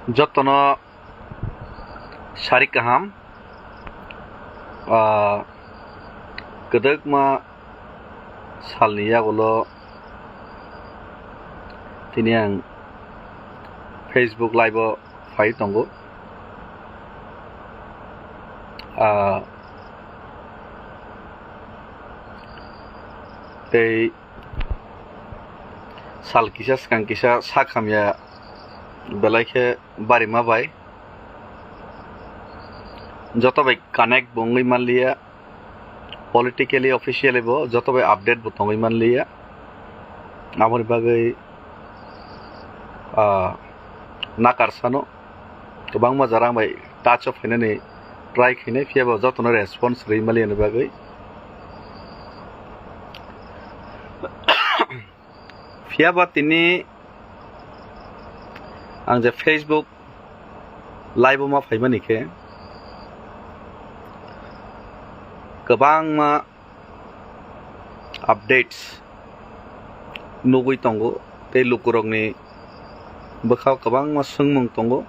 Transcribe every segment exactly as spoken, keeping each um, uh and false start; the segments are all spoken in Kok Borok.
Jotono sari kaham, ah, kwdwkma salni yagulo tini ang Facebook live o phai tongo. Ah, tei sal kisa swkang kisa sak hamya belai khe barima bai joto bai connect bo wngwi manliya, politically, officially bo joto bai update bo tongwi manliya. Aboni bagwi, ah, nakar sano kwbangma jora ang bai touch o phainani try khainai, phiya bo jotono response rwi manliya ni bagwi. Phiya ba tini ang je Facebook live o ma phaimani khe kwbangma updates nugwi tongo, tei lukurokni bwkhao kwbangma swngmung tongo,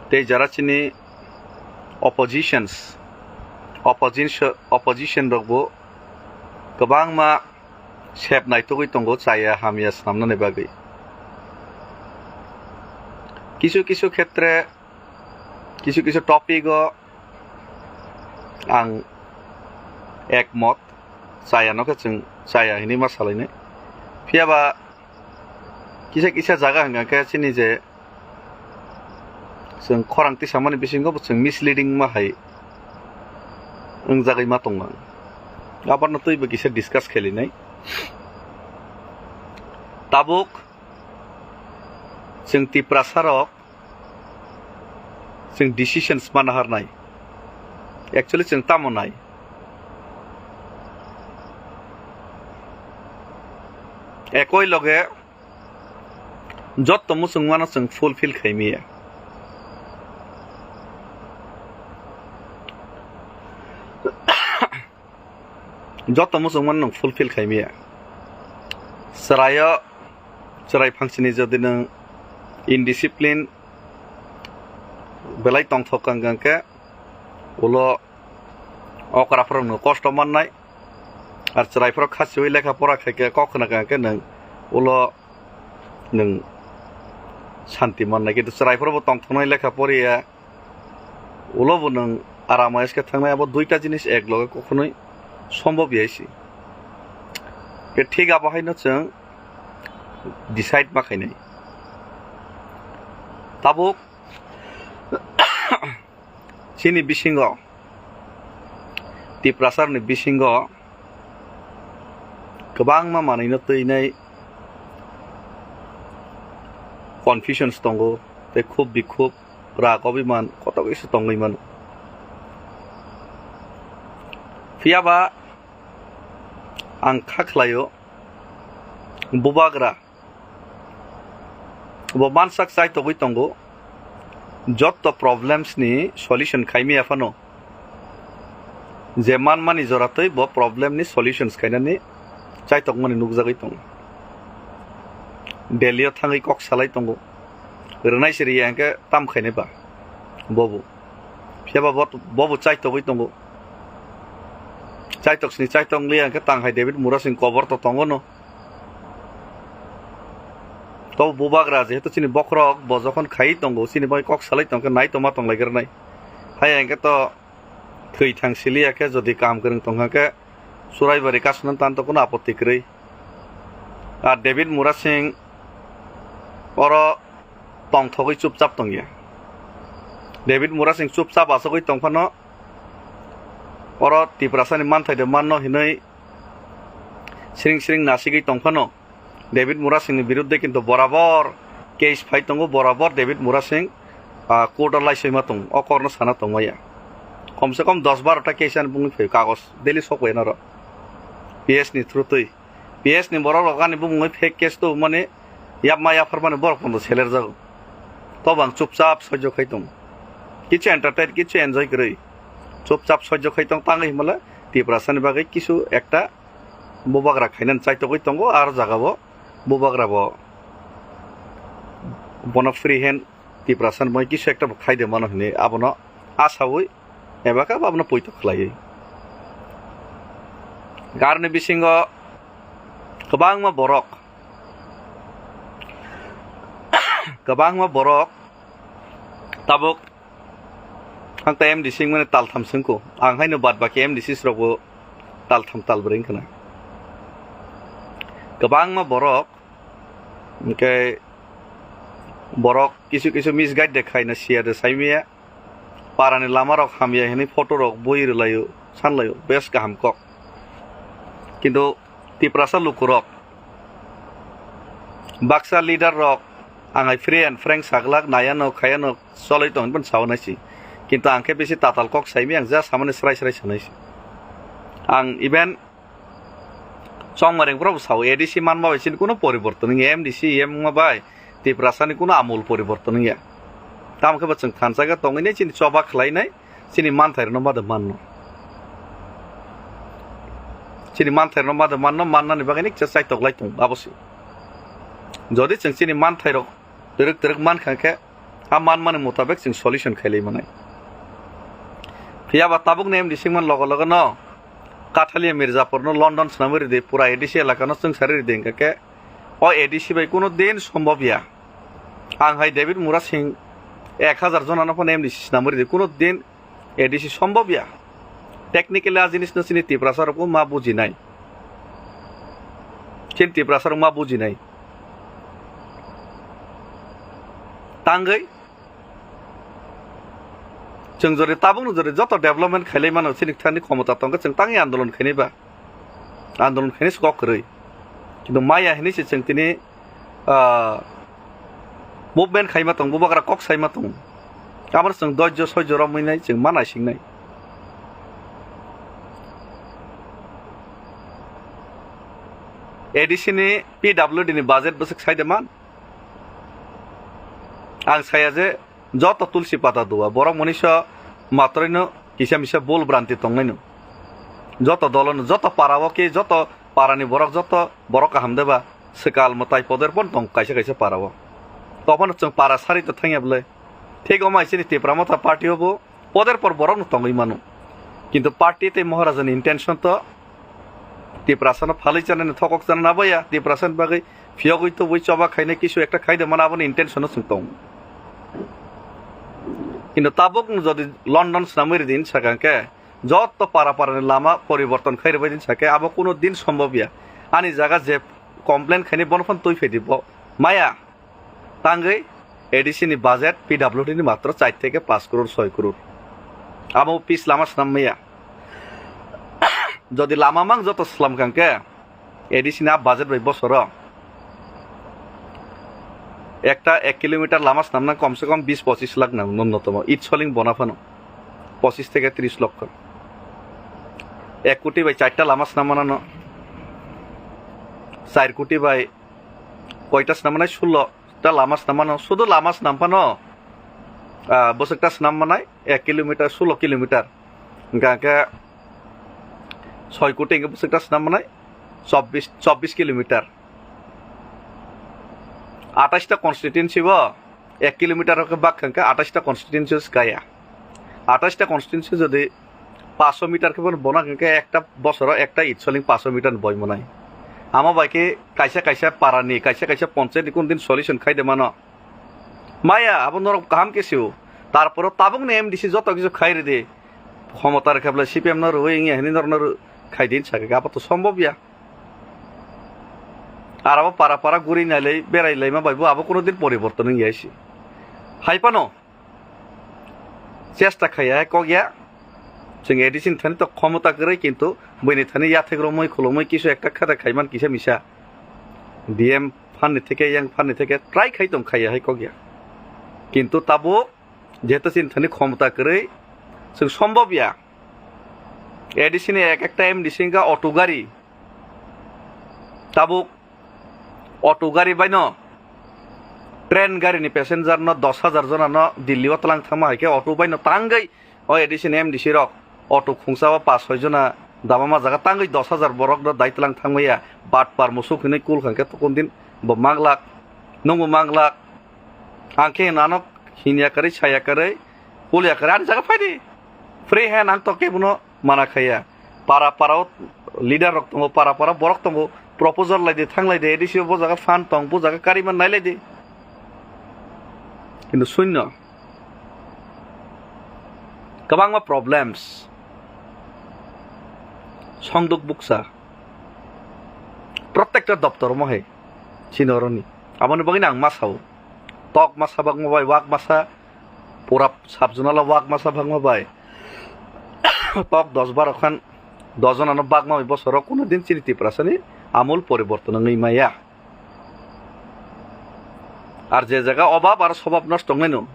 tei jara chini oppositions, opposition, opposition rokbo kwbangma sep naitugwi tongo chaya hamya swnamnani bagwi. Kisu kisu khetre, kisu kisu topic o ang ekmot, chaya no khe chwng chaya hinwi ma salainai. Phiya ba kisa kisa jaga hwnkha khe chini je chwng khorang tisamani bisingo bo chwng misleading ma hai wngjagwi ma tonglang. Abono twibo kisa discuss khelinai. Tabuk chwng Tiprasa rok chwng decisions ma naharnai. Actually chwng tamo nai? Ekoi loge jotto muchungmano chwng fulfill khaimiya. Jotto muchungmano nwng fulfill khaimiya. Chwraio, chwrai phangsini jodi nwng indiscipline belai tongthok kang kang khe ulo okraphorokno kosto mannai. Ar chwraiphorok khasiui lekha pora khaikhe kok khna kang khe nwng ulo nwng santi mannai, kintu chwraiphorokbo tongthoknai lekha poriya, ulobo nwng aram ayes khe thangnai, abo duita jinis ek loge kokhnwi sombhob ya se. Khe thik abo haino chwng decide ma khainai. Tabuk chini bisingo, Tiprasarni bisingo kwbangma manwino twinai confusions tongo, tei khub bikhub, rag obiman koto kisa tongwi mano. Phiya ba ang kha khlaio, bubagra bo mansak chaitogwi tongo, jotto problems ni solution khaimiya phano je manmani joratwi bo problem ni solutions khainani chaitokmani nukjagwi tongo. Delhi o thangwi kok salai tongo, rwnai se riya hwnkhe tam khainai ba bobo. Phiya ba bo, bobo chaitogwi tongo. Chaitok sini chaitok liya hwnkhe tang hai David Murasing kobor to tongo no. To bubagra jehetu chini bokhorok bo jokhon khai tongo, chini bai kok salai tongkhe nai tongma tonglai granai. Haya hwnkhe to thwi thang siliya khe jodi kaham kwrwng tongkha khe Churaibari kasuna tanto kuno apotti kwrwi. Ar David Murasing oro tongthogwi chupchap tongya. David Murasing chupchap asogwi tongphano oro Tiprasani manthai de manno hinwi sring sring nasigwi tongphano David Murasingni biruddhe kintu borabor case phai tongo, borabor David Murasing, ah, court o laisoima tongo, o kokno sana tongmaya. Kom se kom dos baro ta case ani bungwi phaio kagoj daily sokbai noro P S ni through twi. P S ni borok rok ani bumungwi fake case tubumani yapma yapharmani borok pondo selerjago. Tobo ang chupchap soijo khai tong. Kichu entertain, kichu enjoy kwrwi. Chupchap soijo khai tong tangwi himale Tiprasani bagwi kisu ekta bubagra khainani chaitogwi tongo, ar jagao bubagra bo bono free hand Tiprasa ni bagwi kisu ekta bo khai de mano hinwi abono asawi eba khe abono poito khlaiwi. Garni bisingo kwbangma borok, kwbangma borok tabuk ang ta M D C wngmani taltham swngkho. Ang haino bad baki M D Cs rokbo taltham talbrwi wngkha na. Kwbangma borok, hwnkhe borok kisu kisu misguide de khaina siya de saimaya. Parani lamarok hamya hinwi photo rok bui rwlaio, sanlaio, bes kaham kok. Kintu Tiprasa lukurok, baksa leader rok, ang hai free and frank saglak, nayano, khayano, choloi tong hinwi sao naisi. Kintu ang khe bisi tatal kok saimaya, ang just samani srai srai sanaisi. Ang even Chongmareng borok bo sao, A D C manma bai chini kuno poriborton wngya, M D C, M wngma bai Tiprasa ni kuno amul poriborton wngya. Tamo khe bo chwng thansa khe tongwi nai chini choba khlai nai, chini manthai rokno ma de manno. Chini manthai rokno ma de manno, mannani bagwi ni kisa chaitok lai tongo abo se. Jodi chwng chini manthai rok twrwk twrwk mankha khe, a manmani mutabek chwng solution khailai manai. Phiya ba tabukni M D C wngmani logo logo no Kathalia Mirzapur no London swnamwi ridi, pura A D C elaka no chwngsari ridi, hwnkha khe o A D C bai kuno din sombobya. Ang hai David Murasing ek hazar jona no phano M D C swnamwi ridi, kuno din A D C sombobya. Technically a jinis no chini Tiprasa rok ma bujinai. Chini Tiprasa rok ma bujinai. Tangwi chwng jodi tabukno jodi joto development khailai mano, chini thani khomota tongkhe chwng tangwi andolon khainai ba. Andolon khainai se kok kwrwi. Kintu maya hinwi se chwng tini, ah, movement khaima tongo, bubagra kok saima tongo. Abo chwng doijo soijo romwi nai chwng ma naisingnai. A D C ni P W D ni budget bwswk sai de man? Ang saya je joto tulsi pata dua, borok monisa matroino kisa misa bul branti tongnaino. Joto dolono, joto parao khe, joto parani borok, joto borok kaham deba, swkal mwtai poder pon tong kaisa kaisa parao. Tophano chwng para sari to thangya bwle. Thik omo hai chini Tipra Motha party o bo poder por borok no tongwi mano. Kintu party tei Maharajani intention to Tiprasano phalwi chanani, thokok chanani aboya, Tiprasani bagwi phiyogwi tubui choba khainai kisu ekta khaide mana aboni intention-o chwng tongo. Kintu tabuk jodi London swnamwi ridi hinwi sakha hwnkhe, joto para parani lama poriborton khai rwbai hinwi sakhe abo kuno din sombobya. Ani jaga je complain khainai bono phano twi phaidi bo maya. Tangwi A D C ni budget P W D ni matro char theke panch crore, soi crore. Amo pis lama swnam maya. Jodi lama mang joto slam kang khe A D C ni a budget bai bosoro ekta ek kilometer lama swnam nang kom se kom bis pochis lakh nang nunnotomo. It soling bona phano pochis theke tris lokkho. Ek koti bai charta lama swnam manano. Char koti bai koita swnam manai? Sullo ta lama swnam mano. Sudu lama swnam phano, ah, bwswk ta swnam manai ek kilometer, sullo kilometer. Hingka khe soi koti hingke bwswk ta swnam manai chobbish, chobbish kilometer. Atais ta constituency bo ek kilometer o khe bak hingke atais ta constituency o swkaya. Atais ta constituency jodi panchsho meter khe bono bona hingke ekta bosoro ekta it soling panchsho meter ni boi manai. Amo bai khe kaisa kaisa para ni, kaisa kaisa ponchayat ni kun din solution khai de mano. Maya, abo norok kaham khe sio. Tarpore tabuk ni M D C joto kisu khai ridi. Khomota rwkha bwle C P M no rwui wngya hinwi norok no rw-, khai di hinwi sakha khe, abo to sombobya. Ar abo para para guri nailai, berai laima bai bo abo kuno din poriborton wngya se. Hai phano chesta khaiya hai kok ya. Chwng A D C ni thani to khomota kwrwi, kintu buini thani yathek romwi khulumwi kisu ekta khata khaiman kisa misa. D M phan ni theke, yang phan ni theke try khai tong khaiya hai kok ya. Kintu tabuk jehetu chini thani khomota kwrwi, chwng sombobya. A D C ni ek ekta M D C wngkha auto gari. Tabuk auto gari bai no, train gari ni passenger no dos hajar jona no Delhi o tlang thangma hai khe auto bai no tangwi o A D C ni M D C rok auto khungsa o pas soi jona dama ma jaga tangwi dos hajar borok no dai tlang thangmaya. Batpar musuk hinwi kul khan khe tokon din bo manglak, nungbo manglak. Ang khe nano Hinya kwrwi, saya kwrwi, pul ya kwrwi, ani jaga phai di. Free hand, ang to kebono mana khaiya. Para para o leader rok tongo, para para borok tongo, proposal lai di, thang lai di, A D C o bo jaga fund tong, bo jaga kariman nai lai di. Kintu shunyo. Kwbangma problems. Songduk buksa. Protekta doptor mo hai. Chini oroni. Aboni bagwi ang ma sao. Tok masa bagma bai, wak masa, pura sub zonal o wak masa bagma bai. Tok dos baro khan, dos jonano bagma bai bosoro kuno din chini Tiprasani amul poriborton wngwi maya. Ar je jaga obab ar sobab nosto wngnai no,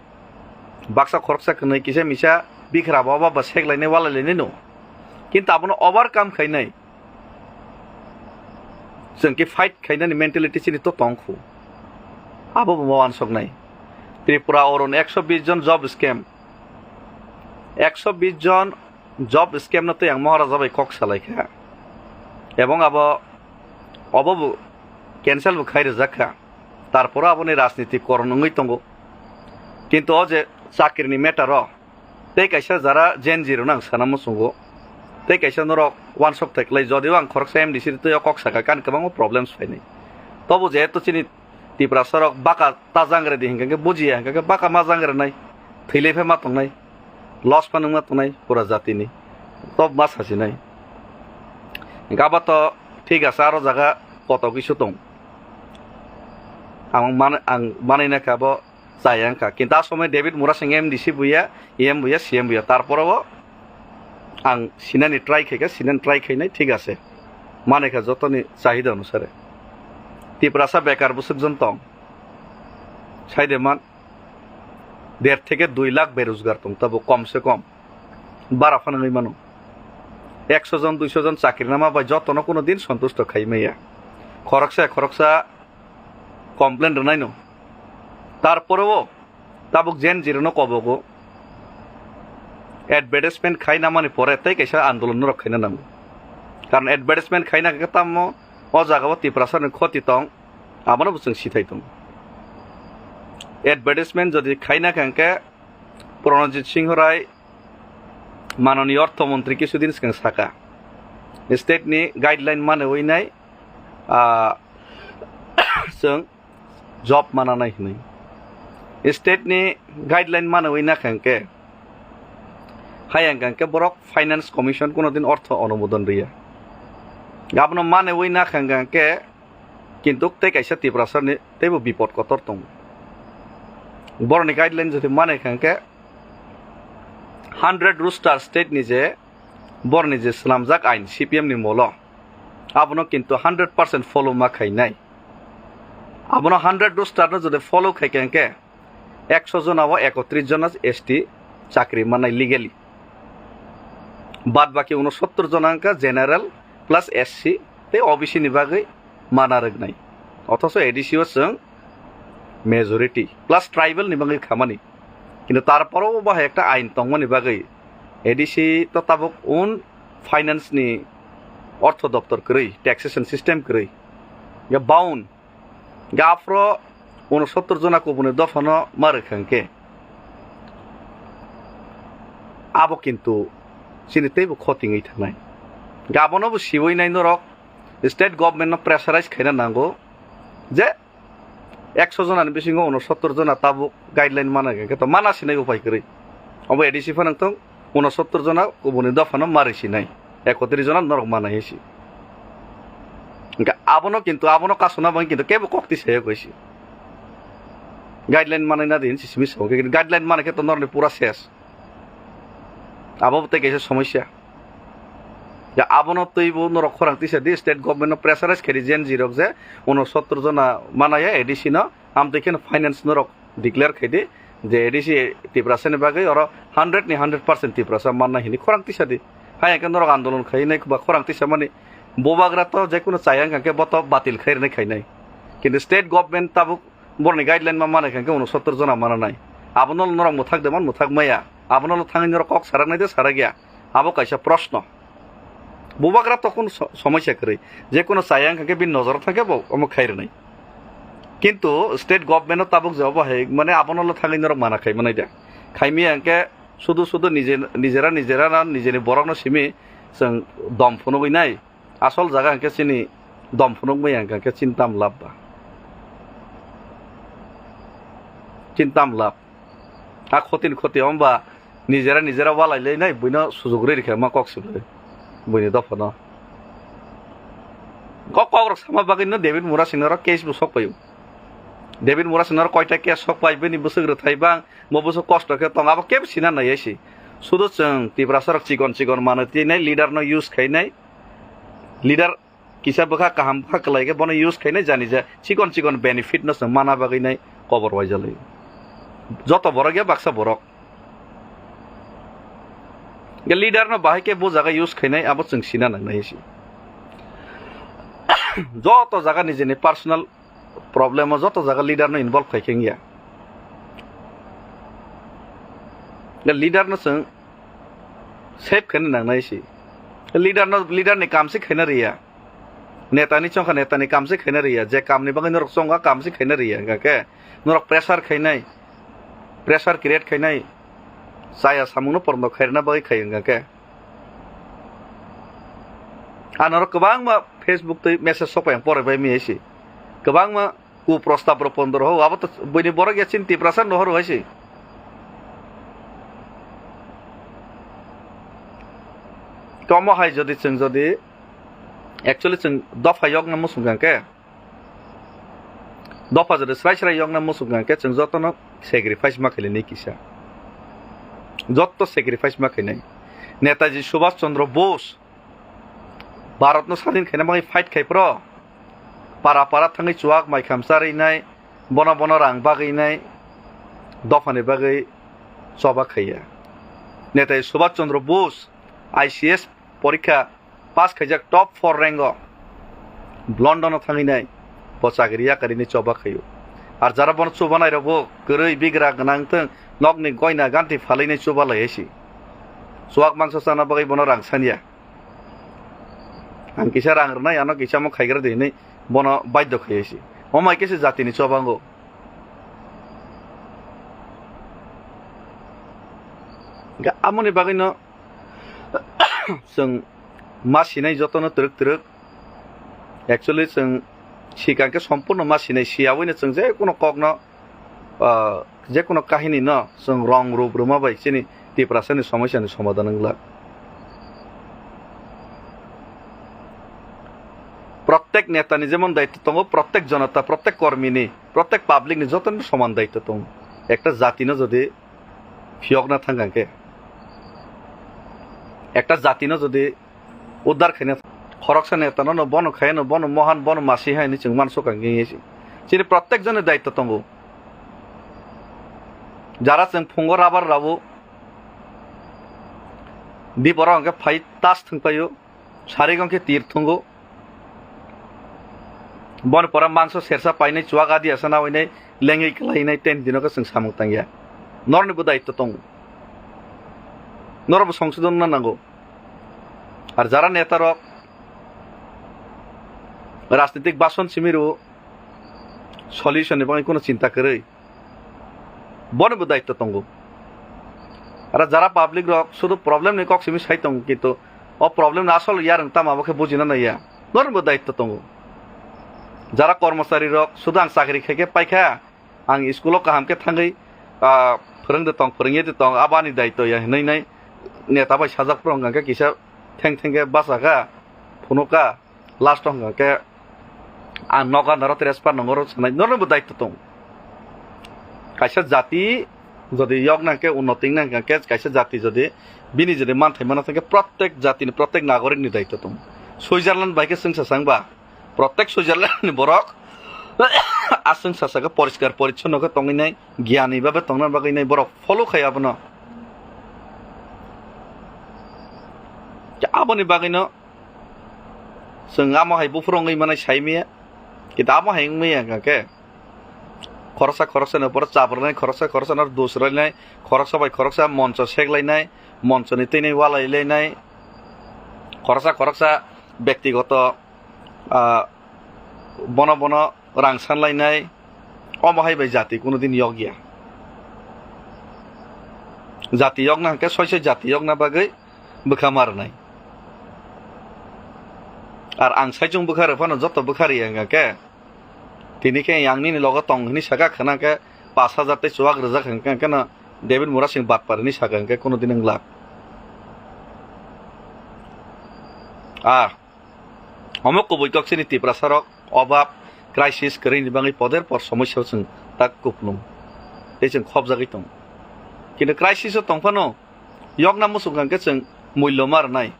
baksa khoroksa kwnwi kisa misa bikhra bo obab ba seklainai, walainai no. Kintu abono overcome khainai. Chwng khe fight khainani mentality chini to tong khu. Abo bo wansoknai. Tripura oron ekso bis jon job scam. Ekso bis jon job scam no tei ang Maharaja bai kok salai kha. Ebong abo, obo bo cancel bo khai rijak kha. Tarpore aboni rajniti koron wngwi tongo. Kintu o je chakrini matter o, tei kaisa jara Gen Z rokno ang sana muchungo, tei kaisa norok wansok thai klai, jodio ang khoroksa M D C twi o kok saka, kan kwbangma problems phainai. Tobo jehetu chini Tiprasa rok baka ta jang redi hinkhe bujiya, hinkhe baka ma jang renai, thwilai phai ma tongnai, loss phano wngma tongnai pura jatini, tob ma sasinai. Hinkhe abo to thik ase, aro jaga koto kisu tong. Ang man-, ang manai na kha abo chaya wngkha. Kintu a somoi David Murasing M D C buya, E M buya, C M buya. Tarpore bo ang sinani try khaikha, sinani try khainai, thik ase. Manai kha jotoni chahida onusare. Tiprasa bekar bwswk jon tong. Saide man, der theke dui lakh berojgar tong tabo kom se kom. Bara phano wngwi mano. Ekso jon, duiso jon chakri nama bai jotono kuno din sontusto khai maya. Khoroksa, khoroksa complain rwnaino. Tarporeo tabuk Gen Z rokno kobogo advertisement khai namani pore tei kaisa andolon norok khaina nango. Karon advertisement khaina khe tamo o jagao Tiprasani khoti tong, abono bo chwng sithai tongo. Advertisement jodi khaina khe Pranajit Singh Rai, manoni ortho montri kisudin swkang saka, state ni guideline mane winai, ah, chwng job mananai hinwi. State ni guideline mane wina khangkhe, hayang khangkhe borok finance commission kuno din ortho onumodon riya. Abono mane wina khangkhe kintu tei kaisa Tiprasa ni teibo bipod kotor tongo. Boroni guideline jodi mane khangkhe hundred roster state ni je borni je swnamjak ain C P M ni molo, abono kintu hundred percent follow ma khainai. Abono hundred roster no jodi follow khai khe, hwnkhe ekso jona o ekotris jona S T chakri mannai legally. Bad baki unosottor jona wngkha general plus S C tei O B C ni bagwi mana rwknai. Othoso A D C o chwng majority plus tribal ni bagwi khamani. Kintu tarporo bo bahai ekta ain tongmani bagwi A D C to tabuk un finance ni ortho doptor kwrwi, taxation system kwrwi. Ya baun, ga aphro unosottor jona kubuni dophano ma rwkha hwnkhe, abo kintu chini teibo khotingwi thangnai. Ga abono bo siwi nai norok state government no pressurize khaina nango je ekso jona ni bisingo unosottor jona tabuk guideline mana hwnkhe to mana sinai upai kwrwi. Obo A D C phano wngthong, unosottor jona kubuni dophano ma rwi sinai, ekotris jona norok manai hai si. Hwnkhe abono kintu abono kasuna bo kintu kebo kok tisayok hai si. Guideline manai na di hinsi simi sao, hwnkhe guideline manai khe to norokni pura ses. Abo tei kaisa somosya. Ya, abono twibo norok khorang tisa di, state government no pressurize khaidi Gen Z rok je unosottor jona manaya A D C no, amtwi kheno finance norok declare khaidi je A D C Tiprasa ni bagwi oro hundred ni hundred percent Tiprasa manna hini khorang tisa di. Hai hwnkhe norok andolon khainai ba khorang tisa mani bubagra to jekunu chaya wngkha khe bo to batil khairwnai khainai. Kintu state government tabuk borni guideline ma manai kha hwnkhe unosottor jona mana nai. Abono norok mwthak de man mwthak maya. Abono thangwi norok kok sarak nai de sarak ya. Abo kaisa proshno. Bubagra tokon so-, somosya kwrwi. Jekunu chaya wngkha khe bini nojoro thangkhe bo omo khai rwnai. Kintu state government no tabuk je obo hai, mane abono lo thangwi norok mana khai manai da. Khaimya hwnkhe sudu sudu nije, nijera nijera na nijeni borok no simi chwng dom phunugwi nai. Asol jaga hwnkhe chini dom phunuk maya hwnkhe chini tam lab ba. Chini tam lab. A khoti ni khoti wng ba nijera nijera walai lai nai buino sujuk rwi rikha ma kok sibui buini dopha no. Kok kok rok sama bagwi no David Murasing no case bo sok paio. David Murasing no koita case sok pai bini bwswk rwthai bang mo bwswk kosto khe tong abo kebo sina nai si. Sudu chwng Tiprasa rok chikon chikon mano twi nai leader no use khai nai. Leader kisa bwkha kaham bwkha kwlai khe bono use khainai jani je chikon chikon benefit no chwng mana bagwi nai kobor waijali. Joto borok ya baksa borok. Ge leader no bahai khe bo jaga use khainai abo chwng sina nangnai si. Joto jaga nijeni personal problem o joto jaga leader no involve khai khe wngya. Ge leader no chwng save khaina nangnai si. Leader no, leader ni kam se khaina riya. Neta ni chongkha neta ni kam se khaina riya. Je kam ni bagwi norok chongkha kam se khaina riya. Hingkha khe norok pressure khainai, pressure create khainai. Chaya samung no porno khairna bagwi khai hingkha khe. Ang norok kwbangma Facebook twi message sok pai ang pore bai mi si. Kwbangma ku prostab rok pondro ho, abo to buini borok ya chini Tiprasa no horo hai se. Tomo hai jodi chwng jodi actually chwng dopha yok na musung khe, dopha jodi srai srai yok na musung khe chwng joto no sacrifice ma khaile ni kisa. Jotto sacrifice ma khainai. Netaji Subhash Chandra Bose Bharatno sadin khaina bagwi fight khai phro, para para thangwi chuwak mai khamsa rwinai, bono bono rang bagwinai, dophani bagwi choba khaiya. Netai Subhash Chandra Bose I C S porikha pass khaijak top four rank o, London o thangwinai bo chakri yakarini choba khaio. Ar jara bono chubanai rokbo kwrwi bigra gwnang thwng, nokni goina ganti phalwinai chuba lai si. Chuwak mangso chana bagwi bono rang sanya. Ang kisa rang rwnai, ano kisa mo khaigra di hinwi bono baidho khai si. Omo hai khe se jatini chobango. Ga-, amoni bagwino chwng ma sinai jotono twrwk twrwk. Actually chwng sikang khe sompurno ma sinai, siyaui no chwng je kono kokno ah, je kono kahini no chwng rong rup rwma bai chini Tiprasa ni somosya ni somadhan wng glak. Prottek neta ni jemon daitto tongo, prottek jonota, prottek kormi ni, prottek public ni joto ni soman daitto tongo. Ekta jati no jodi phiyokna thang khe, ekta jati no jodi uddar khaina khoroksa neta no, no bono khaino, bono mohan, bono masi hai hinwi chwng mansukha hingye se. Chini prottek joni daitto tongo. Jara chwng phungo rabar rao, diporo hwnkhe phai tas thwngpaio, sarigo hwnkhe tir thwngo. Boni pora mangso sersa painai chuwak adi asa naoinai lengwi kwlainai ten dino khe chwng samung tangya. Norni bo daitto tongo. Norok bo songsodon na nango. Ar jara neta rok rajnitik bason simi rwo, solution ni bagwi kono chinta kwrwi, bono bo daitto tongo. Ar jara public rok sudu problem ni kok simi sai tongo, kintu o problem ni asol yarwng tamo abo khe bujina naiya, norok bo daitto tongo. Jara kormochari rok sudu ang chakri khai khe paikha, ang school o kaham khe thangwi, ah, phwrwng de tong, phwrwngye de tong, abo ani daitto ya hinwi nai neta bai sajak phuru hwnkha khe kisa theng theng khe bachakha, phunukha, last o hwnkha khe ang nogo noro transfer nongoro sanai, norokbo daitto tong. Kaisa jati jodi yok nang khe, unnoti nang khe, kaisa jati jodi bini jodi manthai mano thang khe, prottek jatini, prottek nagorik ni daitto tong. Switzerland bai khe chwngsa chwngba, Prottek Switzerland ni borok aswng sasaka poriskar porichonno khe tongwi nai, giyani babe tongna bagwi nai borok follow khai abono. Aboni bagwino chwng amo hai buphuru wngwi manai sai maya, kintu amo hai wngmaya hwnkha khe khoroksa khoroksa ni borok chabrwnai, khoroksa khoroksa no dusrainai, khoroksa bai khoroksa moncho seklainai, monchoni twinai walailainai, khoroksa khoroksa bektigoto ah, bono bono rang sanlainai, Omo hai bai jati kuno din yok ya. Jati yokna hwnkhe soi soi jati yokna bagwi bwkha ma rwnai. Ar ang saichung bwkha rw phano joto bwkha rwya hwnkha khe, tini khe ang nini logo tong hwnwi saka khwna khe pash hajar tei chuwak rwjak hwnkha khe no David Murasing batpar hwnwi saka hwnkhe kuno din wng glak. Ah, omo kubui kok chini Tiprasa rok obab, crisis kwrwini bagwi poder por somosya o chwng tak kuplung tei chwng khopjagwi tongo. Kintu crisis o tong phano yokna muchung kha hwnkhe chwng mullo ma rwnai,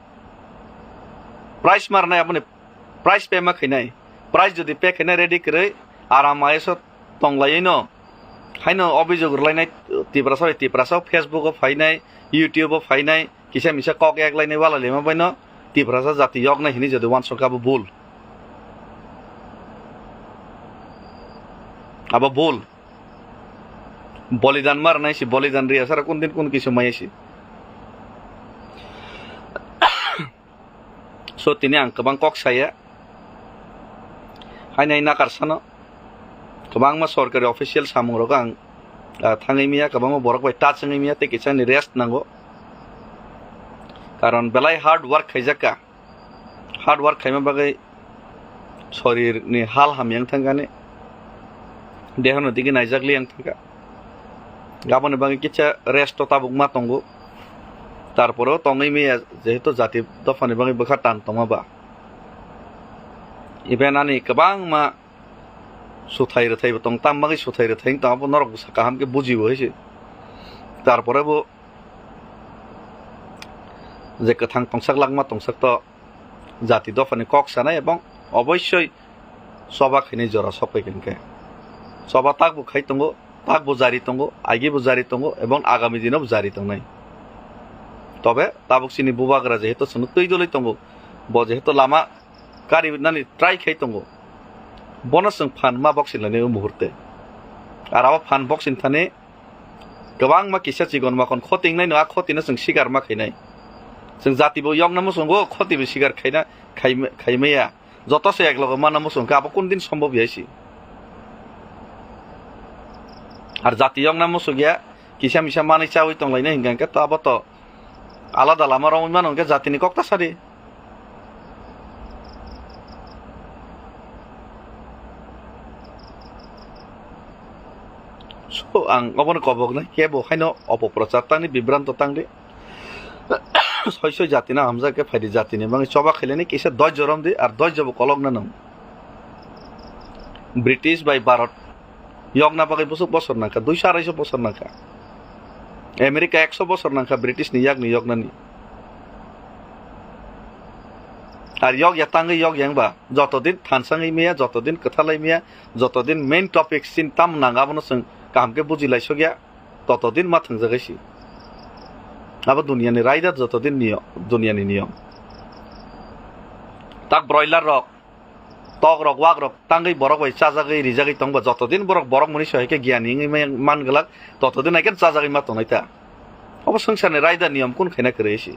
price ma rwnai, aboni price pay ma khainai. Price jodi pay khainai ready kwrwi aram I S o tong laiwi no haino obijog rwlainai Tiprasa bai Tiprasa, Facebook o phainai, YouTube o phainai, kisa misa kok yak lainai wala lema bai no Tiprasa jati yoknai hwnwi jodi uansuk kha abo bul. Abo bul. Bolidan ma rwnai si, bolidan rwya sara kun din kun kisu maya si. So tini ang kwbang kok saya. Haino hai nakar sano. Kwbangma sorkari official samung rok ang, ah, thangwi miya, kwbangma borok bai touch wngwi miya, tei kisa ni rest nango. Karon belai hard work khaijak kha. Hard work khaima bagwi sorir ni hal hamya wng thangkha ni, dehono digi naijak li wng thangkha. Aboni bagwi kisa rest o tabuk ma tongo. Tarpore o tongwi miya jehetu jati dophani bagwi bwkha tan tongma ba. Even ani kwbangma suthai rwthai bo tong, tam bagwi suthai rwthai wng tong, abo norok bwsa kaham khe bujibo hai se. Tarpore bo je kwthang tongsak langma tongsak to jati dophani kok sanai ebong obossoi choba khainai jora sok phaikha hwnkhe. Choba takbo khai tongo, takbo jari tongo, agibo jari tongo ebong agami dino bo jari tongnai. Tobe tabuk chini bubagra jehetu chwngno twi dwlwi tongo, bo jehetu lama kari nani try khai tongo, bono chwng phan ma boxing lainai o muhurte. Ar abo phan boxing thani kwbangma kisa chikon makon khoti wngnaino, a khotino chwng sikar ma khainai. Chwng jatibo yokna muchungo, khotibo sikar khaina, khai-, khaimaya. Joto se eklogo mana muchung khe abo kun din sombob ya si. Ar jati yokna muchung ya, kisa misa manwi chawi tonglainai hwnkha hwnkhe to abo to alada lama romwi mano hwnkhe jatini kok ta sadi. So, ang obono koboknai, kebo haino opoprochar tangdi, bibranto tangdi. Soi soi jatino hamjak khe phaidi, jatini bagwi choba khailani kisa doijo romdi, ar doijo bo kolokna nang. British bai Bharat yokna bagwi bwswk bosor nangkha, duiso araisho bosor nangkha. America ekso bosor nangkha British ni yakni yoknani. Ar yok ya tangwi yok ya wngba, joto din thansangwi maya, joto din kwthalai maya, joto din main topic sin tam nang abono chwng kaham khe buji laisok ya, toto din ma thangjagai si. Abo duniya ni raida joto din niyom, duniya ni niyom. Tak broiler rok, tok rok, wak rok tangwi borok bai chajagwi rijagwi tongba, joto din borok borok muni sohai khe giyan wngwi man glak, toto din hai khe chajagwi ma tongnai ta. Obo swngcharni raida niyom kun khaina kwrwi si.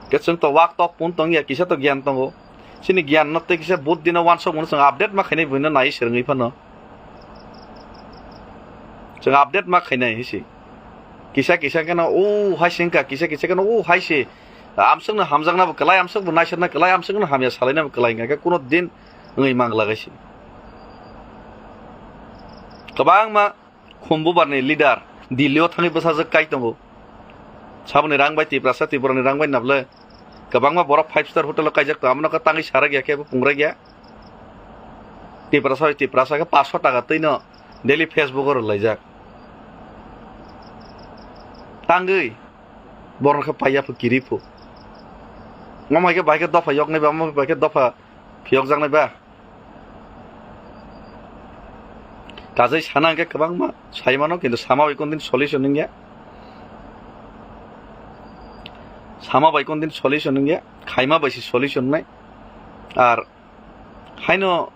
Khe chwng to wak tok pun tong ya, kisa to giyan tongo. Chini giyan no tei kisa buddhi no wansok mano chwng update ma khainai buino nai swrwngwi phano. Chwng update ma khainai hisi. Kisa kisa kheno o hai se wngkha, kisa kisa kheno o hai se. Amswkno hamjakna bo kwlai, amswk bo naisarna kwlai, amswkno hamya salaina bo kwlai, hingkha khe kuno din wngwi mangla gaisi. Kwbangma Khumbubarni leader Delhi o thangwi bwsajwk kai tongo. Saboni rang bai Tiprasa, Tripurani rang bai nabwle. Kwbangma borok five star hotel o kaijak tongo, abono khe tangwi sarak ya khe bo pungrak ya. Tiprasa bai Tiprasa khe paanch sho taka twino daily Facebook o rwlaijak. Tangwi borok khe paiya pho kiri pho. Omo hai khe bai khe dopha yoknai ba, omo bai khe dopha phiyokjaknai ba. Kajai sana hwnkhe kwbangma sai mano, kintu sama bai kondin solution wngya. Sama bai kondin solution wngya, khaima bai se solution wngnai. Ar haino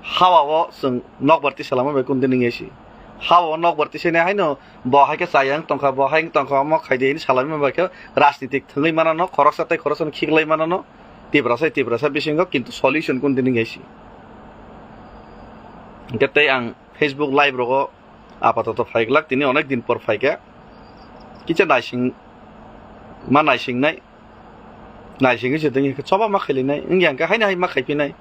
hawa o chwng nokbar tisa lama bai kondin wngya se. Hawa o nokbar tisa nai haino bo hai khe chaya wng tongkha, bo hai wng tongkha, omo khaidi hini salai ma bai khe rajnitik thwngwi manano, khoroksa tei khoroksano khiklai manano, Tiprasa Tiprasa bisingo, kintu solution kun tini wngya si. Hingkhe tei ang Facebook live rogo apatoto phaiglak, tini onek din por phaikha. Kisa naising ma naisingnai, naisingwi se tini choba ma khailinai, wngya hwnkhe haino hai ma khaiphinai.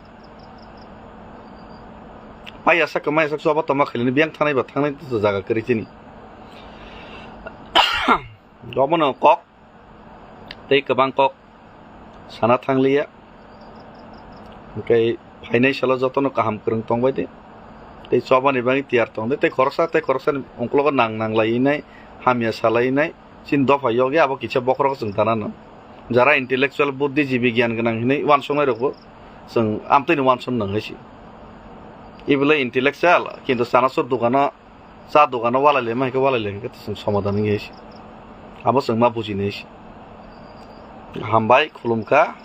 Paiya sak, maya sak, choba to ma khailinai, biyang thangnai ba thangnai to jaga kwrwi chini. Obono kok tei kwbang kok sana thangliya. Hwnkhe phainai salo jotono kaham kwrwng tongbai di. Tei chobani bagwi tiyar tong di. Tei khoroksa tei khoroksani ungklogo nang nang lainai, hamya salainai, chini dopha yokya abo kisa bokhorok chwng tanano. Jara intellectual, buddhijibi, giyan gwnang hinwi uansuknai rokbo chwng amtwini uansuk nang hai si. Ibole intellectual, kintu chanasur dukano, cha dukano walai lema hai khe walai lai khe chwng somadan wngya hai si. Abo chwng ma bujinai si. Hambai, khulumkha.